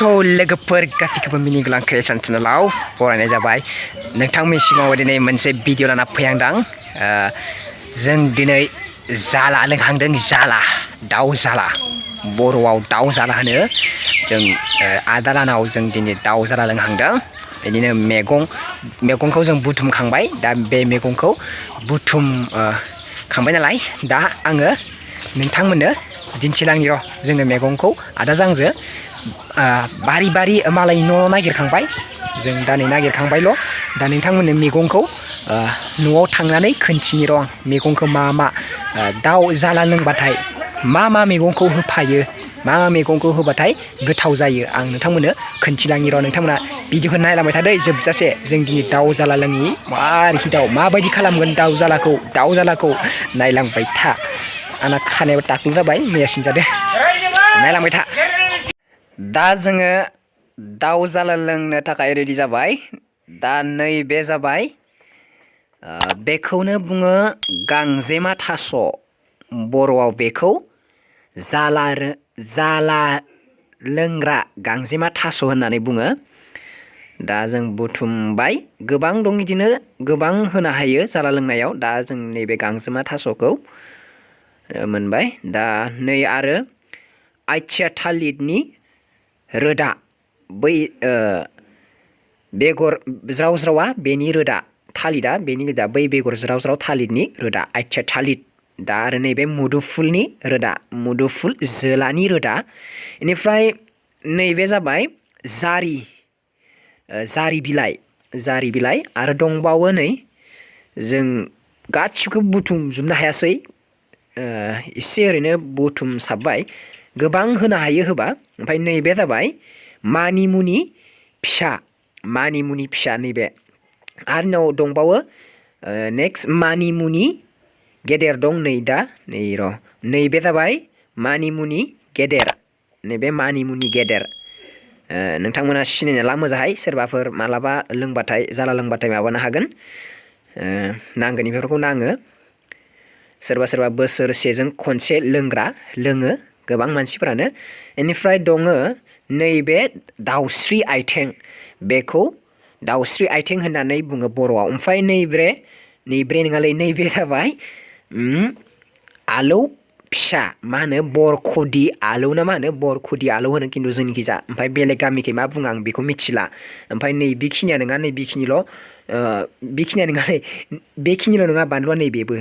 लोगोफोर गासैखौबो मिनिग्लां क्रिएशन चेनेलाव बरायनाय जाबाय। नोंथांमोननि सिगाङाव दिनै मोनसे भिडिअ लाना फैहांदों। जों दिनै जाला लोंहांदों, जाला दाउ जाला, बर'आव दाउ जाला होनो। जों आदालानाव जों दिनै दाउ जाला लोंहांदों। बिदिनो मैगंखौ जों बुथुमखांबाय। दा बे मैगंखौ बुथुमखांबाय नालाय दा आङो नोंथांमोननो दिन्थिलांनि र'। जोङो मैगंखौ आदाजों आंजों बारि मालायनि न' नागिरखांबाय। जों दा नै नागिरखांबायल'। दा नोंथांमोननो मैगंखौ न'आव थांनानै खोन्थिनि र' आं। मैगंखौ मा दाउ जाला लोंबाथाय मा मैगंखौ होफायो, मा मैगंखौ होबाथाय गोथाव जायो, आं नोंथांमोननो खोन्थिलांनि र'। नोंथांमोना भिडिअखौ नायलांबाय थादो जोबजासे। जों दिनै दाउ जाला लोङि माबायदि खालामगोन दाउ जालाखौ नायलांबाय था। आंना खानायाबो टाकलु जाबाय, मैयासिन जादो। नायलांबाय था। दा जोङो दाउ जाला लोंनो थाखाय रेडि जाबाय। दा नैबे जाबाय, बेखौनो बुङो गांजेमा थास'। बर'आव बेखौ जाला लोंग्रा गांजेमा थास' होननानै बुङो। दा जों बुथुमबाय, गोबां दं, बिदिनो गोबां होनो हायो जाला लोंनायाव। दा जों नैबे गांजेमा थास'खौ मोनबाय। दा नै आरो आइथिया थालिरनि रोदा, बै बेगर ज्राव बेनि रोदा, थालिरा बेनि रोदा, बै बेगर ज्राव थालिरनि रोदा आइथिया थालिर। दा आरो नैबे मुदुफुलनि रोदा, मुदुफुल जोलानि रोदा। बेनिफ्राय नैबे जाबाय जारि बिलाइ आरो दंबावो नै। जों गासिखौबो बुथुमजोबनो हायासै, एसे ओरैनो बुथुमसाबबाय। गोबां होनो हायो होबा। ओमफ्राय नैबे जाबाय मानिमुनि फिसा नैबे। आरो उनाव दंबावो नेक्स्ट मानिमुनि गेदेर दं नै। दा नैबे जाबाय मानिमुनि गेदेर। नैबे मानिमुनि गेदेर। नोंथांमोना सिनायना ला मोजाङै। सोरबाफोर मालाबा जाला लोंबाथाय माबानो हागोन, नांगोन बेफोरखौ नाङो। सोरबा बोसोरसेजों खनसे लोङो गोबां मानसिफोरानो। बेनिफ्राय दङ नैबे दाउस्रि आइथें, बेखौ दाउस्रि आइथें होननानै बुङो बर'आव। ओमफ्राय नैबे जाबाय आलौ फिसा, मा होनो बरख'दि आलौ ना मा होनो, बरख'दि आलौ होनो खिन्थु जोंनिखिजा। ओमफ्राय बेलेग गामिखै मा बुङो आं बेखौ मिथिला। ओमफ्राय बेखिनिया नङा, बेखिनिल' नङा बानलुआ नैबेबो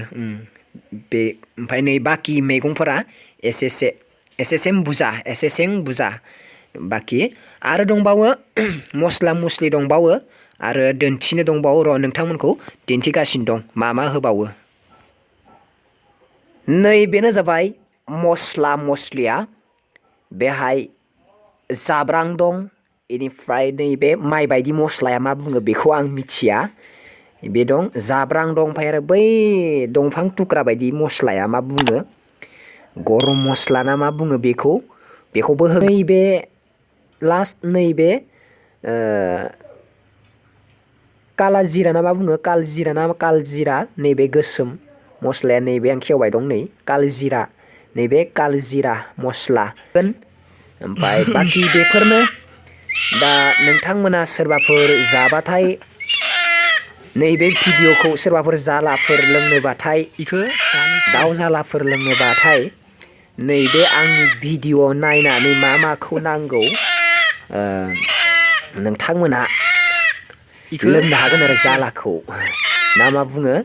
बे। ओमफ्राय नै बाखि मैगंफोरा एसेसें बुजा बाखि। आरो दंबावो मस्ला मस्लि दंबावो, आरो दोनथिनो दंबावो र'। नोंथांमोनखौ दिन्थिगासिनो दं मा होबावो। नैबेनो जाबाय मस्लिया। बेहाय जाब्रां दं। बेनिफ्राय नैबे माइ बायदि मस्लाया मा बुङो बेखौ आं मिथिया, बे दं। जाब्रां दं। ओमफ्राय आरो बै दंफां थुख्रा बायदि मस्लाया मा बुङो, गरम मस्ला ना मा बुङो बेखौबो हो। नैबे लास्ट नैबे कालाजिरा ना मा बुङो, कालजिरा नैबे गोसोम मस्लाया। नैबे आं खेवबाय दं नै कालजिरा, नैबे कालजिरा मस्ला। ओमफ्राय बाखि बेफोरनो। दा नोंथांमोना सोरबाफोर जाबाथाय, नैबे भिडिअखौ सोरबाफोर जालाफोर लोंनोबाथाय, दाउ जालाफोर लोंनोबाथाय नैबे आंनि भिडिअ नायनानै माखौ नांगौ नोंथांमोना लोंनो हागोन आरो जालाखौ ना मा बुङो।